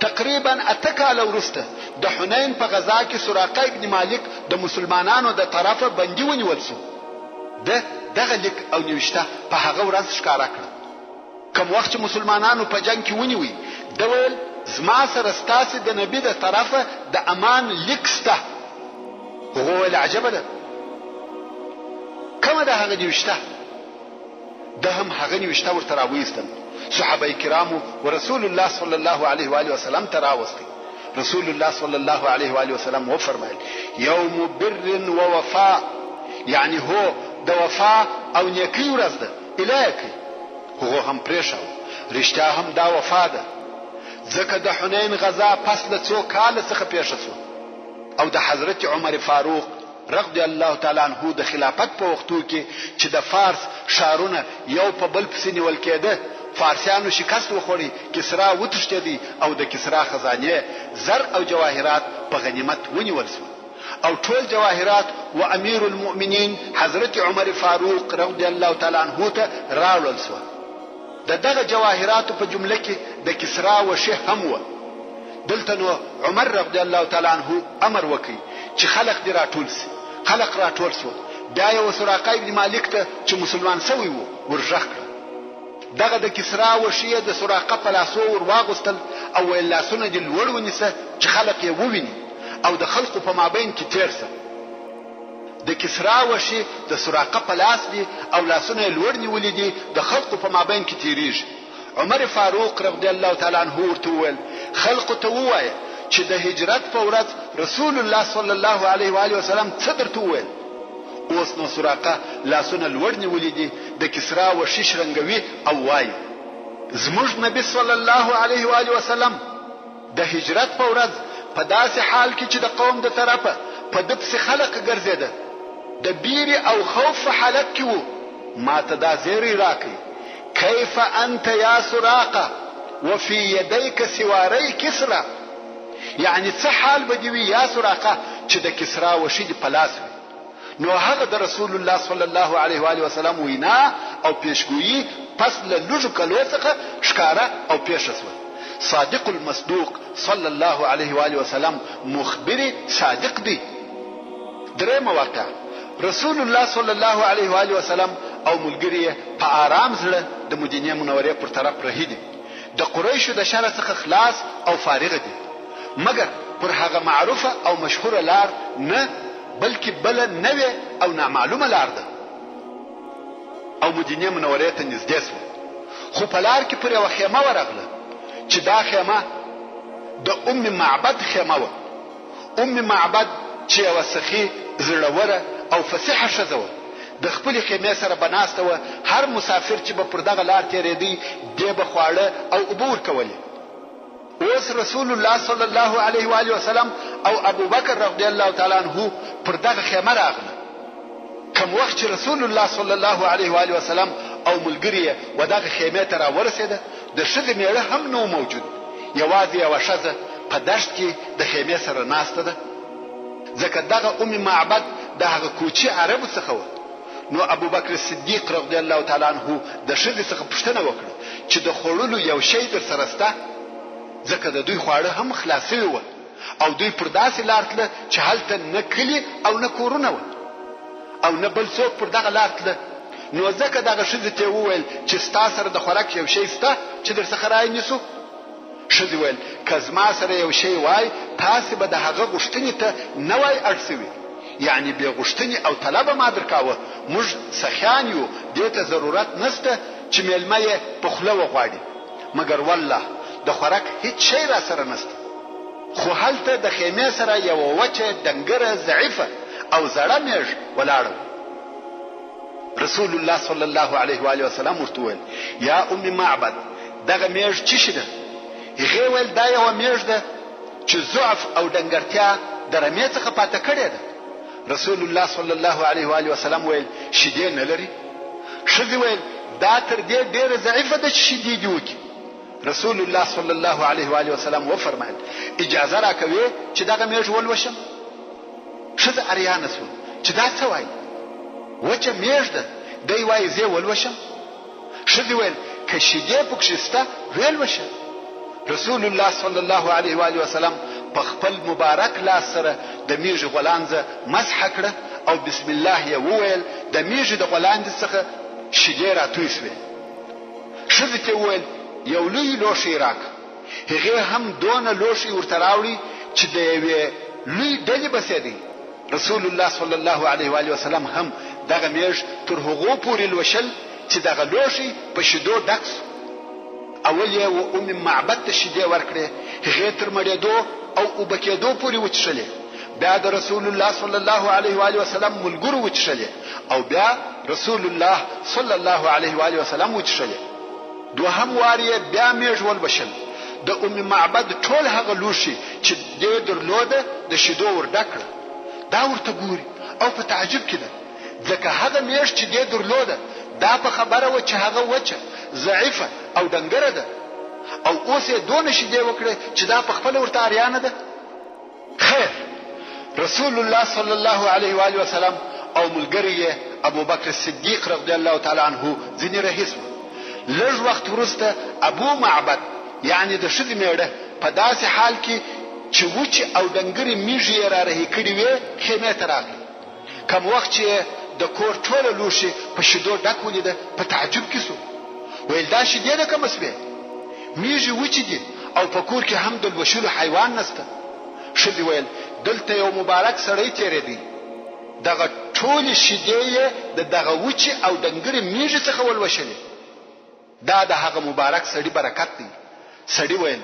تقریبا اته کاله وروسته د حنین په غزا کې سراقه ابن مالک د مسلمانانو د طرفه بندي ونیول شو، ده دغه لیک او نوشته په هغه ورځ ښکاره کړه. کوم وخت چې مسلمانانو په جنګ کې ونیوی، ده ویل، زما سره ستاسې د نبي د طرفه د امان لیک شته. هغو ویل، عجبه ده، کومه ده هغه نوشته؟ ده هم هغه نوشته ورته راوایستل، صحابه کرامو ورسول الله صلی الله علیه وآله وسلم ته راوستی. رسول الله صلی الله علیه وآله وسلم وفرمایل، یوم بر ووفاء، یعنی هو د وفا او نیکۍ ورځ ده. اله یې کړئ. هغو هم پرېښاوه. رښتیا هم دا وفا ده، ځکه د حنین غزا پس له څو کاله څخه پېښه شوه او د حضرت عمر فاروق رضی الله تعالی عنه د خلافت په وختو کې چې د فارس ښارونه یو په بل پسې نیول کېده، فارسیانو شکست وخوړی، کسرا وتښتېدی او د کسرا خزانې، زر او جواهرات په غنیمت ونیول شوه. او ټول جواهرات و امیر المؤمنین حضرت عمر فاروق رضی الله تعالی عنه ته راوړل شوه. د دغه جواهراتو په جمله کې د کسرا وښي هم وه. دلته نو عمر رضی الله تعالی عنه امر وکړ چې خلق دې راټول شي. خلق راټول شول. بیا یې و سراقه ابن مالک ته چې مسلمان شوی و ورږغ کړه. دغه د کسرا وښي یې د سراقه په لاسو ور واغوستل او ویل لاسونه دې لوړ ونیسه چې خلق یې وویني. او د خلقو په مابین کې تېر شه. د کسرا وښي د سراقه په لاس دي او لاسونه یې لوړ نیولي دي، د خلقو په مابین کې تېرېږي. عمر فاروق رضی الله تعالی عنه ورته وویل، خلقو ته ووایه چې د هجرت په ورځ رسول الله صلی الله علیه وآله وسلم څه درته وویل؟ اوس نو سراقه لاسونه لوړ نیولي دي، د کسرا وښي شرنګوي او وایي، زموږ نبي صلی الله علیه وآله وسلم، د هجرت په ورځ په داسې حال کې چې د قوم د طرفه په ده پسې خلق ګرځېده د بیرې او خوف په حالت کې وو، ما ته دا زیری راکړ، کیف انت یا سراقه وفی یدیک سواری کسری، یعنې څه حال به دې وي یا سراقه چې د کسرا وښي دې په لاس وي. نو هغه د رسول الله صلی الله علیه وآله وسلم وینا او پیشګویي پس له لږو کلو څخه ښکاره او پیښه شوه. صادق المصدوق صلی الله علیه وآله وسلم مخبر صادق دی. درېیمه واقعه، رسول الله صلی الله علیه وآله وسلم او ملګري یې په آرام زړه د مدینې منورې پر طرف رهي دي، د قریشو د شره څخه خلاص او فارغ دي، مګر پر هغه معروفه او مشهوره لار نه بلکې بله نوې او نامعلومه لار ده او مدینې منورې ته نږدې شوه، خو په لار کې پر یوه خیمه ورغله چې دا خیمه د ام معبد خیمه وه. ام معبد چې یوه سخي، زړوره او فصیحه ښځه وه، د خپلې خیمې سره به ناسته وه، هر مسافر چې به پر دغه لار تېرېدی، دې به خواړه او اوبه ورکولې. اوس رسول الله صلی الله علیه و آله وسلم او ابوبکر رضی الله تعالی عنه پر دغه خیمه راغله. کوم وخت چې رسول الله صلی الله علیه و آله وسلم او ملګري یې و دغه خیمې ته راورسېده، د ښځې مېړه هم نه و موجود، یوازې یوه ښځه په دښت کې د خیمې سره ناسته ده، ځکه دغه ام معبد د هغه کوچي عربو څخه وه. نو ابوبکر صدیق رضی الله تعالی عنه د ښځې څخه پوښتنه وکړه چې د خوړلو یو شی درسره شته؟ ځکه د دوی خواړه هم خلاص شوي وه او دوی پر داسې لار تله چې هلته نه کلي او نه کورونه وه او نه بل څوک پر دغه لار تله، نو ځکه دغه ښځې ته یې وویل چې ستا سره د خوراک یو شی شته چې درڅخه رایې نیسو؟ ښځې ویل، که زما سره یو شی وای تاسې به د هغه غوښتنې ته نه وای اړ شوي، یعنې بې غوښتنې او طلبه ما درکاوه، موږ سخیان یو، دې ته ضرورت نشته چې مېلمه یې په خوله وغواړي، مګر والله د خوراک هیڅ شی راسره نشته. خو هلته د خیمې سره یوه وچه، ډنګره، ضعیفه او زړه مېږ ولاړه وه. رسول الله صلی الله علیه و آله وسلم ورته وویل، یا ام معبد دغه مېږ څه شي ده؟ هغې ویل، دا یوه مېږ ده چې ضعف او ډنګرتیا د رمې څخه پاته کړې ده. رسول الله صلی الله علیه و آله وسلم ویل، شیدې نه لري؟ ښځې ویل، دا تر دې ډېره ضعیفه ده چې شیدې دې وکړي. رسول الله صلی الله علیه و آله وسلم وفرمایل، اجازه راکوې چې دغه مېږ ولوشم؟ ښځه اریانه شوه چې دا څه وایي؟ وچه مېږ ده، دی وایي زه یې ولوشم؟ ښځې ویل، که شیدې پکښې شته ویې لوشه. رسول الله صلی الله علیه و آله وسلم په خپل مبارک لاس سره د مېږې غولانځه مسح کړه او بسم الله یې وویل، د مېږې د غولانځې څخه شیدې راتوی شوې. ښځې ته یې وویل، یو لوی لوښی راکړه. هغې هم دونه لوښی ورته راوړی چې د یوې لوی ډلې بسېدی. رسول الله صلی الله علیه وآله وسلم هم دغه مېږ تر هغو پورې لوشل چې دغه لوښی په شیدو ډک شو. اول یې و ام معبد ته شیدې ورکړې، هغې تر مړېدو او اوبه کېدو پورې وڅښلې، بیا د رسول الله صلی الله علیه وآله وسلم ملګرو وڅښلې او بیا رسول الله صلی الله علیه وآله وسلم وڅښلې. دوهم وار یې بیا مېږ ولوشل، د ام معبد ټول هغه لوښي چې دې درلوده د شیدو ور ډک کړه. دا ورته ګوري او په تعجب کې ده، ځکه هغه مېږ چې دې درلوده دا په خبره وه چې هغه وچه، ضعیفه او ډنګره ده او اوس یې دونه شیدې وکړې چې دا په خپله ورته اریانه ده. خیر، رسول الله صلی الله علیه و آله وسلم او ملګری یې ابوبکر صدیق رضی الله تعالی عنه ځینې رهي شول. لږ وخت وروسته ابو معبد یعنې د ښځې مېړه په داسې حال کې چې وچې او ډنګرې مېږې یې را رهي کړې وې خیمې ته راغی. کوم وخت چې یې د کور ټوله لوښي په شیدو ډک ولیده په تعجب کې شو، ویل دا شیدې د کومه شوې؟ میږې وچې دي او په کور کې هم د لوشلو حیوان نشته. ښځې ویل دلته یو مبارک سړی تېرېدی، دغه ټولې شیدې یې د دغه وچې او ډنګرې میږې څخه ولوشلې. دا د هغه مبارک سړي برکت دی. سړي ویل،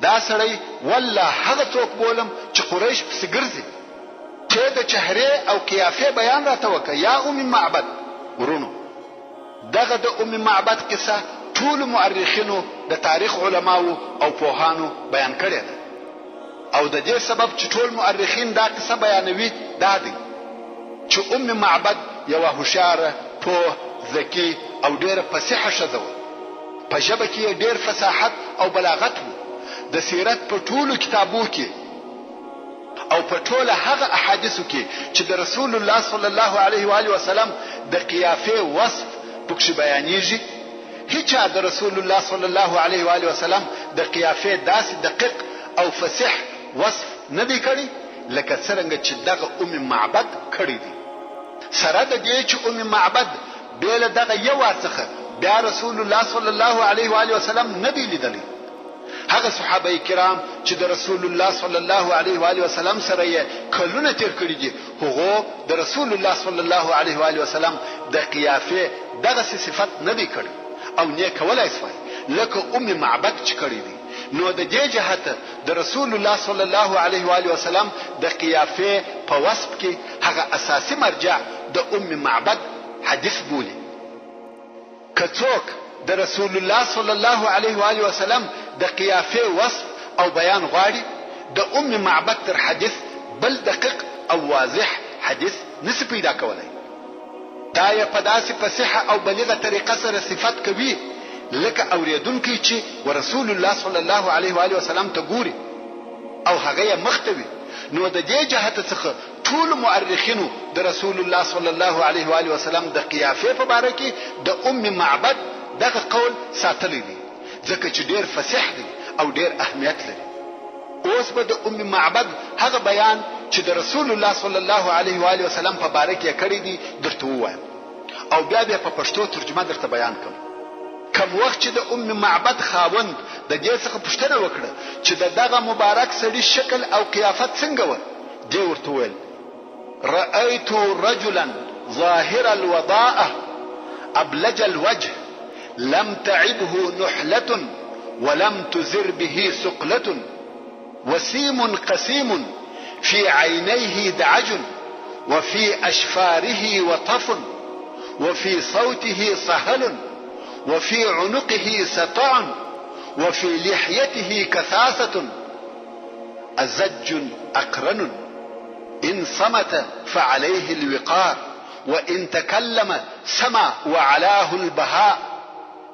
دا سړی والله هغه څوک بولم چې قریش پسې ګرځي. تۀ د چهرې او قیافې بیان راته وکړه یا ام معبد! وروڼو! دغه د ام معبد قصه ټولو مؤرخینو، د تاریخ علماوو او پوهانو بیان کړې ده او د دې سبب چې ټول مؤرخین دا قصه بیانوي دا دی چې ام معبد یوه هوښیاره، پوه، ذکي او ډېره فصیحه ښځه وه. په ژبه کې یې ډېر فصاحت او بلاغت وو. د سیرت په ټولو کتابو کې او په ټوله هغه احادیثو کې چې د رسول الله صلی الله علیه و آله وسلم د قیافې وصف پکښې بیانیږي، هیچا د رسول الله صلی الله علیه و آله وسلم د قیافې داسې دقیق او فصیح وصف نه دی کړی لکه څرنګه چې دغه ام معبد کړی دی. سره د دې چې ام معبد بې له دغه یو وار څخه بیا رسول الله صلی الله علیه و آله وسلم نه دی لیدلی. هغه صحابه کرام چې د رسول الله صلی الله علیه و آله وسلم سره یې کلونه تېر کړي دي، هغو د رسول الله صلی الله علیه و آله وسلم د قیافې دغسې صفت نه دی کړی او نۀ کولای شوای لکه ام معبد چې کړی دی. نو د دې جهته د رسول الله صلی الله علیه و آله وسلم د قیافې په وصف کې هغه اساسي مرجع د ام معبد حدیث بولي. که څوک د رسول الله صلی الله علیه و آله وسلم د قیافې وصف او بیان غواړي، د ام معبد تر حدیث بل دقیق او واضح حدیث نشي پیدا کولای. دا یې په داسې فصیحه او بلیغه طریقه سره صفت کوي، لکه اورېدونکی چې ورسول الله صلی الله علیه و آله وسلم ته ګوري او هغه یې مخ ته وي، نو د دې جهته څخه ټولو مؤرخینو د رسول الله صلی الله علیه و آله وسلم د قیافې په باره کې د ام معبد دغه قول ساتلی دی، ځکه چې ډېر فصیح دی او ډېر اهمیت لري. اوس به د ام معبد هغه بیان چې د رسول الله صلی الله علیه و آله وسلم په باره کې یې کړی دی درته ووایم او بیا به یې په پښتو ترجمه درته بیان کړم. کوم وخت چې د ام معبد خاوند د دې څخه پوښتنه وکړه چې د دغه مبارک سړي شکل او قیافت څنګه وه؟ دې ورته وویل، رأیت رجلا ظاهر الوضاءة ابلج الوجه لم تعبه نحلة ولم تزر به سقلة وسيم قسيم في عينيه دعج وفي أشفاره وطف وفي صوته صهل وفي عنقه سطع وفي لحيته كثاثة أزج أقرن إن صمت فعليه الوقار وإن تكلم سما وعلاه البهاء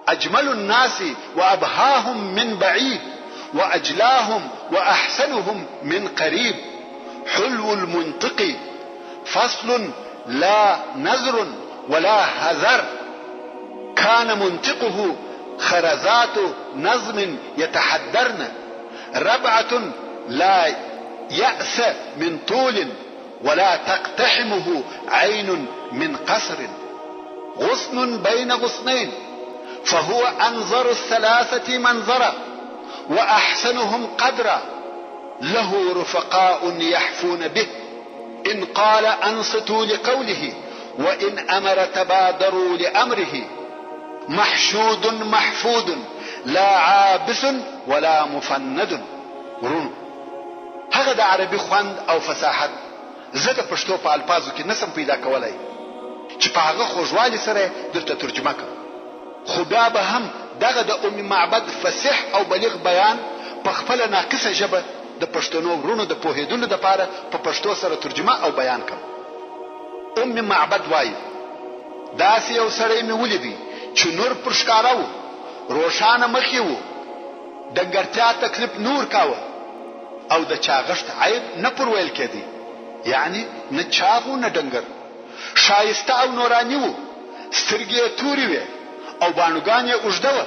أجمل الناس وأبهاهم من بعيد وأجلاهم وأحسنهم من قريب حلو المنطق فصل لا نذر ولا هذر كان منطقه خرزات نظم يتحدرن ربعة لا يأس من طول ولا تقتحمه عين من قصر غصن بين غصنين فهو أنظر الثلاثة منظرا وأحسنهم قدرا له رفقاء يحفون به إن قال أنصتوا لقوله وإن أمر تبادروا لأمره محشود محفود لا عابس ولا مفند ورونو هغه د عربي خوند او فصاحت زه د پښتو په الفاظو کې نسم پیدا کولای چې په هغه خوږوالي سره یې درته ترجمه کړم خو بیا به هم دغه د ام معبد فصیح او بلیغ بیان په خپله ناقصه ژبه د پښتنو وروڼو د پوهېدلو دپاره په پښتو سره ترجمه او بیان کړم. ام معبد وايي، داسې یو سړی مې ولیدی چې نور پر ښکاره و، روښانه مخ یې و، ډنګرتیا تکلیف نه ورکاوه او د چاغښت عیب نه پر ویل کېدی، یعنې نه چاغ و نه ډنګر، ښایسته او نوراني و، سترګې یې تورې وې او باڼوګان یې اوږده وه،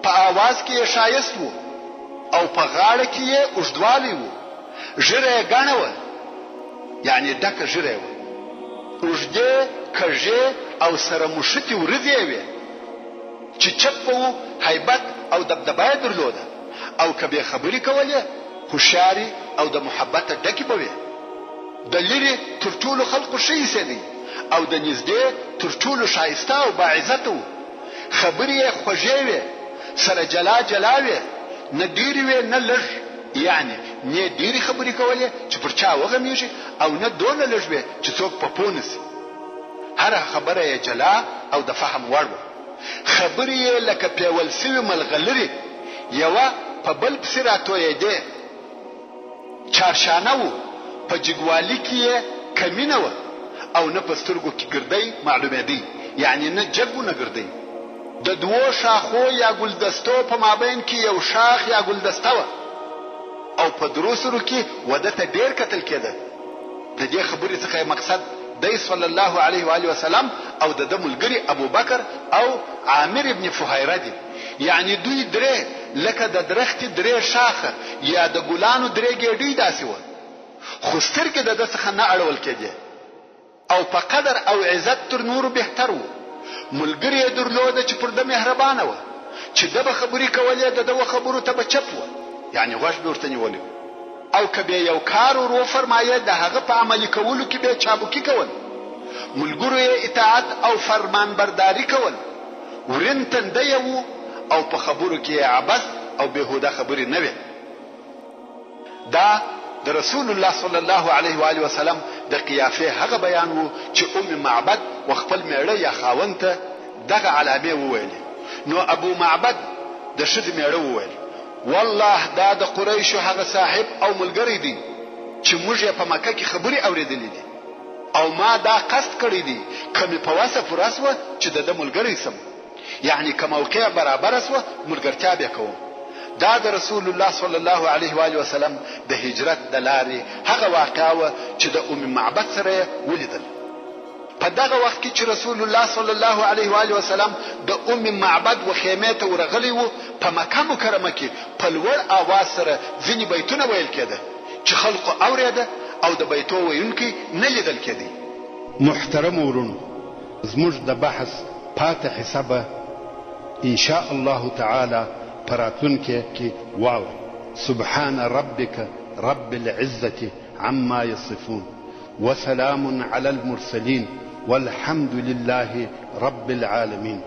په آواز کې یې ښایست و او په غاړه کې یې اوږدوالی و، ږیره یې ګڼه وه، یعنې ډکه ږیره یې وه، اوږدې، کږې او سره موښتې وریځې یې وې. چې چپ به وو هیبت او دبدبه یې درلوده او که به یې خبرې کولې هوښیارې او د محبته ډکې به وې. د لرې تر ټولو خلقو ښه ایسېدی او د نږدې تر ټولو ښایسته او باعزته وو. خبرې یې خوږې وې، سره جلا جلا وې، نه ډېرې وې نه لږ، یعنې نۀ ډېرې خبرې کولې چې پر چا وغمېږي او نه دونه لږ وې چې څوک په پوه نه شي. هره خبره یې جلا او د فهم وړ وه. خبرې یې لکه پېول شوې ملغلرې یوه په بل پسې راتویېدې. چارشانه و، په جګوالي کې یې کمي نه وه او نه په سترګو کې ګردی معلومېدی، یعنې نه جګ و نه ګردی. د دوو ښاخو یا ګلدستو په مابین کې یو ښاخ یا ګلدسته وه او په درو سرو کې وده ته ډېر کتل کېده. د دې خبرې څخه یې مقصد دی صلی الله علیه و آله وسلم او د ده ملګري ابوبکر او عامر ابن فهیره دي، یعنې دوی درې لکه د درختې درې ښاخه یا د ګلانو درې ګېډۍ داسې وه، خو سترګې د ده څخه نه اړول کېدې. او په قدر او عزت تر نورو بهتر وو. ملګري یې درلوده چې پر ده مهربانه وه. چې ده به خبرې کولې د ده و خبرو ته به چپ وه، یعنې غوږ به ورته نیولی وو او که به یې یو کار ور وفرمایه د هغه په عملي کولو کې به یې چابکي کول. ملګرو یې اطاعت او فرمانبرداري کول. ورین تندی یې وو او په خبرو کې یې عبث او بېهوده خبرې نه وې. دا د رسول الله صلی الله علیه و آله وسلم د قیافې هغه بیان وو چې ام معبد و خپل مېړه یا خاوند ته دغه علامې وویلې نو ابو معبد د ښځې مېړه وویل والله دا د قریشو هغه صاحب او ملګری دی چې موږ یې په مکه کې خبرې اورېدلې دي او ما دا قصد کړی دی که مې په وسه پوره شوه چې د ده ملګری شم. یعنې که موقع برابره شوه ملګرتیا به کوم. دا د رسول الله صلی الله علیه و آله وسلم د هجرت د لارې هغه واقعه وه چې د ام معبد سره یې ولیدل. په دغه وخت کې چې رسول الله صلی الله علیه و آله وسلم د ام معبد و خیمې ته ورغلی و، په مکه مکرمه کې په لوړ آواز سره ځینې بیتونه ویل کېده چې خلقو اورېده او د بیتو ویونکی نه لیدل کېدی. محترمو وروڼو! زموږ د بحث پاتې حصه به ان شاء الله تعالی په راتلونکې کې واورئ. سبحان ربک رب العزة عما يصفون وسلام علی المرسلین والحمد لله رب العالمین.